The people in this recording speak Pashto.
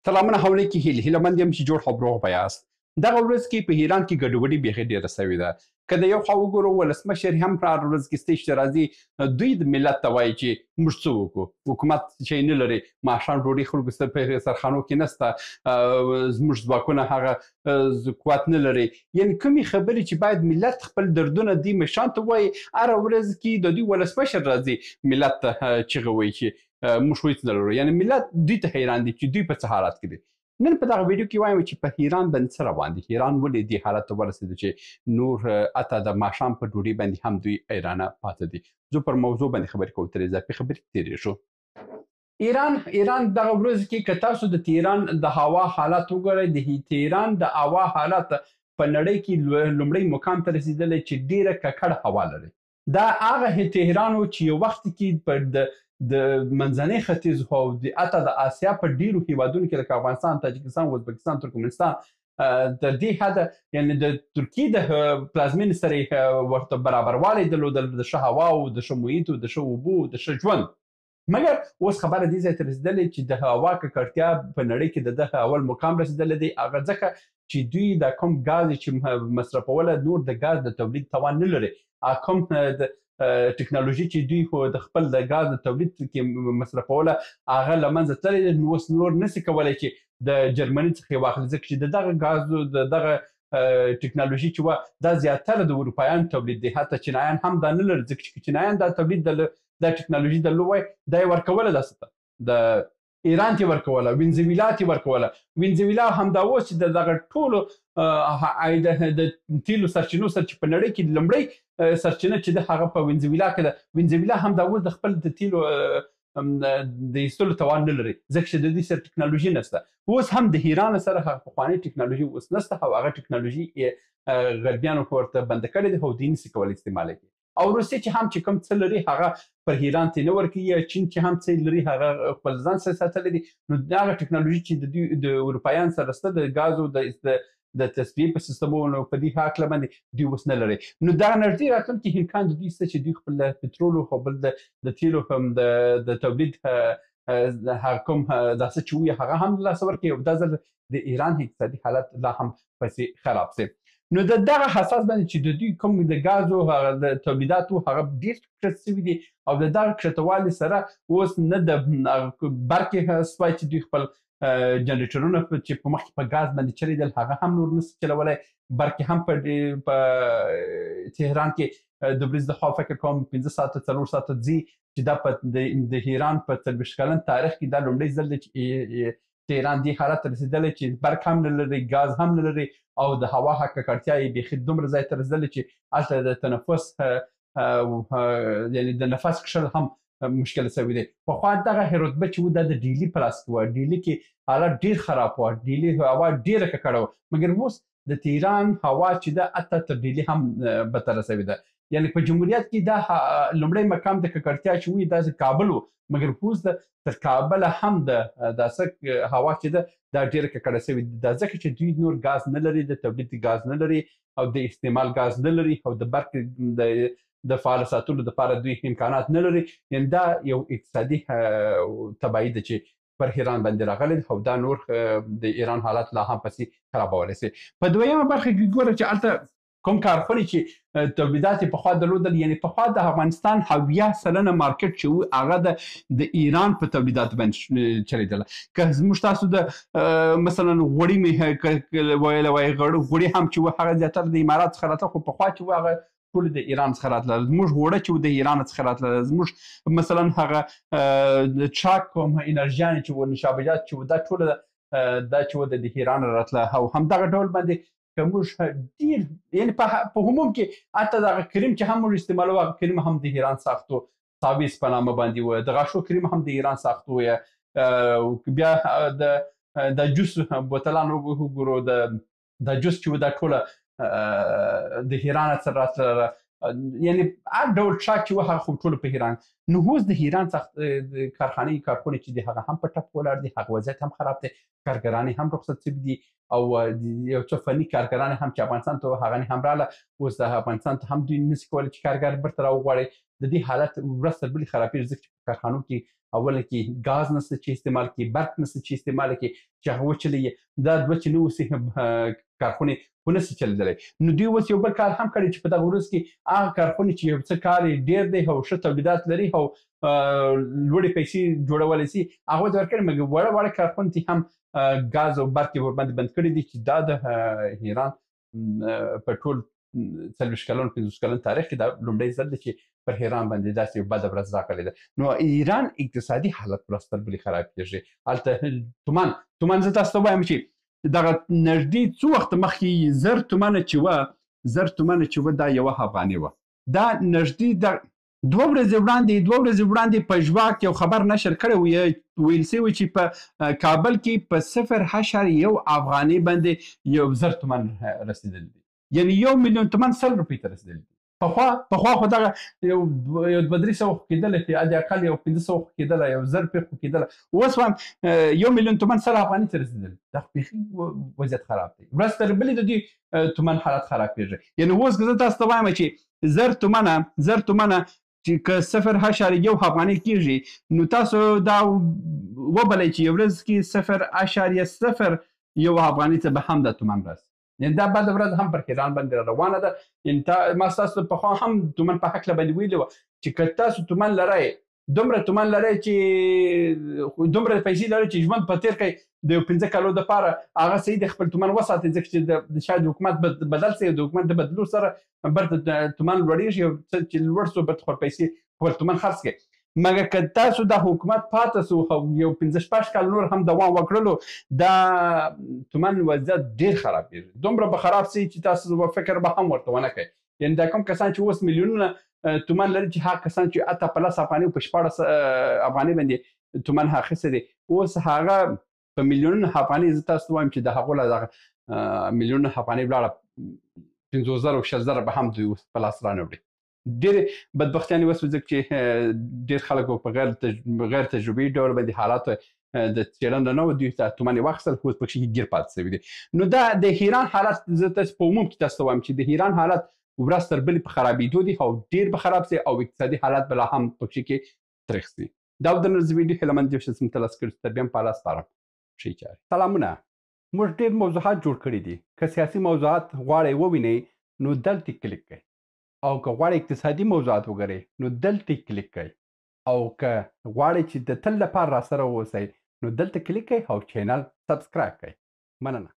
سلامونه حولې کې هیله هیله مند یم چې جوړ او روغ به یاست. دغه ورځ کې په ایران کې ګډوډي بیخي ډېره سوې ده. که د یو خوا وګورو، ولسمشر هم په هر ورځ کې سټیج ته راځي، دوی د ملت ته وایي چې موږ څه وکړو، حکومت شی نه لري، ماښام ډوډۍ خلکو سره په سرخانو کې نسته، زموږ ځواکونه هغه قوت نه لري. یعنی کومې خبرې چې باید ملت خپل دردونه دی مشران ته وایي، هره ورځ کې د دوی ولسمشر راځي ملت ته چیغه وایي چې موږ هیڅ نه لرو. یعنی ملت دوی ته حیران دي چې دوی په څه حالت کې دي. نن په دغه ویډیو کې وایم چې په ایران باندې څه روان دي، ایران ولې دې حالت ته ورسېد چې نور حتی د ماښام په ډوډۍ باندې هم دوی حیرانه پاتې دي. زه پر موضوع باندې خبرې کوم، تر اضافي خبرې تېرې شو. ایران دغه ورځ کې که تاسو د تهران د هوا حالت وګورئ، د تهران د هوا حالت په نړۍ کې لومړی مقام ته رسېدلی چې ډېره ککړه هوا لري. دا هغه تهران و چې یو وخت کې په د منځنۍ ختیځ او د حتی د اسیا په ډیرو هیوادونو کې لکه افغانستان، تاجکستان، ازبکستان، ترکمنستان تر دې حده، یعنی د ترکیې د پلازمینې سره ورته برابروالی درلودل، د ښه هوا او د ښه محیط او د ښه اوبو د ښه ژوند. مګر اوس خبره دې ځای ته رسېدلې چې د هوا ککړتیا په نړۍ کې د دغه اول مقام رسېدلی دی. هغه ځکه چې دوی دا کوم ګاز چې مصرفوله نور د ګاز د تولید توان نه لري. کوم د ټکنالوژي چې دوی خو د خپل د ګاز د تولید کې مصرفوله هغه له منځه تللی دی. نو اوس نور نسي کولی چې د جرمني څخه یې واخلي، ځکه چې د دغه ګازو د دغه ټکنالوژي چې وه دا زیاتره د اروپایانو تولید دی. حتی چینایان هم دا نه لري، ځکه چې چینایان دا تولید دا ټکنالوژي درلود وای دا یې ورکوله، داسې ته د ایران ته ورکوله، وینزویلا ته ورکوله. وینزویلا همدا اوس چې د دغه ټولو د تیلو سرچینو سره چې په نړۍ کې لومړۍ سرچینه چې ده هغه په وینزویلا کې ده، وینزویلا همدا اوس د خپل د تیلو د ایستلو توان نه لري، ځکه چې د دوی سره ټکنالوژي نشته. اوس هم د ایران سره هغه پخوانۍ ټکنالوژي اوس نشته او هغه ټکنالوژي غربیانو ورته بنده کړې ده او دوی نشي کولی استعمال کړي. او روسیه چې هم چې کوم څه لري هغه پر ایران ته نه ورکوي، چین چې هم څه لري هغه خپل ځان سره ساتلی دي. نو دغه ټکنالوژي چې د دوی د اروپایان سره شته د ګازو د تصفیې په سیستمونو په دې هکله باندې دوی اوس نه لري. نو دغه نږدې راتلونکي امکان د دوی شته چې دوی خپل پترولو او بل د تیلو هم د تولید هغه کوم داسې چې وي هغه هم له لاسه ورکوي او دا ځل د ایران اقتصادي حالت لا هم پسې خراب شي. نو د دغه حساس باندې چې د دوی کوم د ګازو هغه د تولیداتو هغه ډېر کښته شوي دي او د دغه کښتوالي سره اوس نه د برق سوای چې دوی خپل جنریټرونه چې په مخکې په ګاز باندې چلېدل هغه هم نور نسي چلولی. برق هم په تهران کې د ورځې لخوا فکر کوم 5 ساعته 4 ساعته ځي، چې دا په د ایران په 40 کلن تاریخ کې دا لومړی ځل دی چې تهران دې حالت ته رسېدلی چې برق هم نه لري، ګاز هم نه لري او د هوا ککړتیا یې بیخي دومره ځای ته رسېدلې چې هلته د تنفس یعنی د نفس کښل هم مشکل سوی دی. پخوا دغه رتبه چې و دا د ډیلي په لاس کې وه، ډیلي کې حالت ډېر خراب و، ډیلي هوا ډېره ککړه وه، مګر اوس د تهران هوا چې ده حتی تر ډیلي هم بدتره سوې ده. یعنی په جمهوریت کې دا لومړی مقام د ککړتیا چې وي دا کابل و، مګر اوس د تر کابله هم د داسې هوا چې ده دا ډېره ککړه سوې ده. دا ځکه چې دوی نور ګاز نه لري، د تولید ګاز نه لري او د استعمال ګاز نه لري او د برق د فعال ساتلو دپاره دوی امکانات نه لري. یعنی دا یو اقتصادي تباهي ده چې پر ایران باندې راغلی او دا نور د ایران حالت لا هم پسې خرابولی شي. په دویمه برخه کې ګوره چې هلته کوم کارخونې چې تولیدات یې پخوا درلودل، یعنی پخوا د افغانستان 70% مارکیټ چې و هغه د ایران په تولیداتو باندې چلېدله. که زموږ تاسو د مثلا غوړي مې ویلی وای، غوړي هم چې و هغه زیاتره د امارات څخه راتله، خو پخوا چې و هغه ټول د ایران څخه راتله. زموږ غوړه چې و د ایران څخه راتله، زموږ مثلا هغه چاک کوم انرژیانې چې و، نشابجات چې و، دا ټوله دا چې و د ایران راتله. او همدغه ډول باندې که موږ ډېر یعنی په عموم کې حتی دغه کریم چې هم موږ استعمالوو هغه کریم هم د ایران ساختو، تاویز په نامه باندې و، د غاښو کریم هم د ایران ساختو، یا بیا د جوس بوتلان وګورو، د جوس چې و دا ټوله د ایران څخه راتله. یعنی هر ډول څښاک چې و هغه خو ټول په ایران. نو اوس د ایران څخه کارخانې کارخونې چې دي هغه هم په ټپ ولاړ دي، هغه وضعیت هم خراب دی، کارګران یې هم رخصت شوي دي او یو څه فني کارګران هم چې افغانستان ته هغه هم راله، اوس د افغانستان ته هم دوی نشي کولی چې کارګر بیرته راوغواړي. د دې حالت ورځ تر بلې خرابېږي، ځکه چې کارخانو کې اوله کې ګاز نشته چې استعمال کړي، برق نشته چې استعمال کړي، چې هغه وچلوي. دا دوه چې نه اوسي کارخونې خو نه سي چلېدلی. نو دوی اوس یو بل کار هم کړی چې په دغه ورځ کې هغه کارخونې چې یو څه کار یې ډېر دی او ښه تولیدات لري او لوړې پیسې جوړولی سي، هغه ته ورکړي، مګر وړه وړه کارخونې ته هم ګاز او برق یې ورباندې بند کړي دي، چې دا د ایران په ټول 40 کلن 50 کلن تاریخ کې دا لومړی ځل دی چې پر ایران باندې داسې یو بده ورځ راغلې ده. نو ایران اقتصادي حالت ورځ تر بلې خراب کېږي. هلته تومان زه تاسو ته وایم چې دغه نږدې څو وخت مخکې 1000 تومنه چې وه، 1000 تومنه چې وه، دا یوه افغانۍ وه. دا نږدې د دوه ورځې وړاندې په ژواک یو خبر نشر کړی و، ویل سوي چې په کابل کې په 0.1 افغانۍ باندې 1000 تومن رسېدلی دی، یعنی 1 میلیون تومن 100 روپۍ ته رسېدلی دی. پخوا خو دغه یو 200-300 خو کېدله، حد اقل یو 500 خو کېدله، یو 1000 روپۍ خو کېدله. اوس هم 1 میلیون تومن 100 افغانۍ ته رسېدلی. دا خو بیخي وضعیت خراب دی، ورځ تر بلې د دوی تومن حالت خراب کېږي. یعنی اوس که زه تاسو ته وایم چې 1000 تومنه چې که 0.1 افغانۍ کېږي، نو تاسو دا وبلئ چې یو ورځ کې 0.01 افغانۍ ته به هم دا تومن راسي. یعنی دا بده ورځ هم پر ایران باندې روانه ده. یعنی ما ستاسو پخوا هم تومن په هکله باندې ویلي وه چې که تاسو تومن لرئ، دومره تومن لرئ چې دومره پیسې لرئ چې ژوند په تېر کړئ د یو 5 کالو دپاره، هغه صحیح دی خپل تومن وساتئ، ځکه چې شاید حکومت بدل سي، د حکومت د بدلو سره بیرته تومن لوړېږي، او څه چې لوړ سو بیرته خپل پیسې خپل تومن خرڅ کړئ. مګر که تاسو د حکومت پاته سو او یو 5-6 کال نور هم دوام وکړلو، دا تومن وضعیت ډېر خراب کېږي، دومره به خراب سي چې تاسو به فکر به هم ورته ونه کړئ. یعنی دا کوم کسان چې اوس میلیونونه تومن لري، چې هغه کسان چې حتی په 10 افغانۍ او په 16 افغانۍ باندې تومن اخیستی دی، اوس هغه په میلیونونه افغانۍ، زه تاسو ته وایم چې د هغو له دغه میلیونونه افغانۍ ولاړه 50,000 او 20,000 به هم دوی اوس په لاس رانه وړي. ډېرې بدبختیانې وسوې، ځکه چې ډېر خلک په غیر تجربي ډول باندې حالات د څېړنه نه وه، دوی ته تومن یې واخیستل، خو اوس پکښې ګیر پاتې سوي دي. نو دا د ایران حالت زه تاسو په عموم کې تاسو ته وایم چې د ایران حالت ورځ تر بلې په خرابېدو دی او ډېر به خراب سي او اقتصادي حالت به لا هم پکښې کې تریخ سي. دا و د نن ورځې ویډیو، هیله مند یم چې تاسو ترلاسه کړي. تر بیا هم په الله سپارم. ښې چارې. سلامونه. موږ ډېر موضوعات جوړ کړي دي، که سیاسي موضوعات غواړئ ووینئ نو دلته کلیک کړئ، او که غواړئ اقتصادي موضوعات وګورئ نو دلته کلیک کړئ، او که غواړئ چې د تل لپاره راسره واوسئ نو دلته کلیک کړئ او چینل سبسکرایب کړئ. مننه.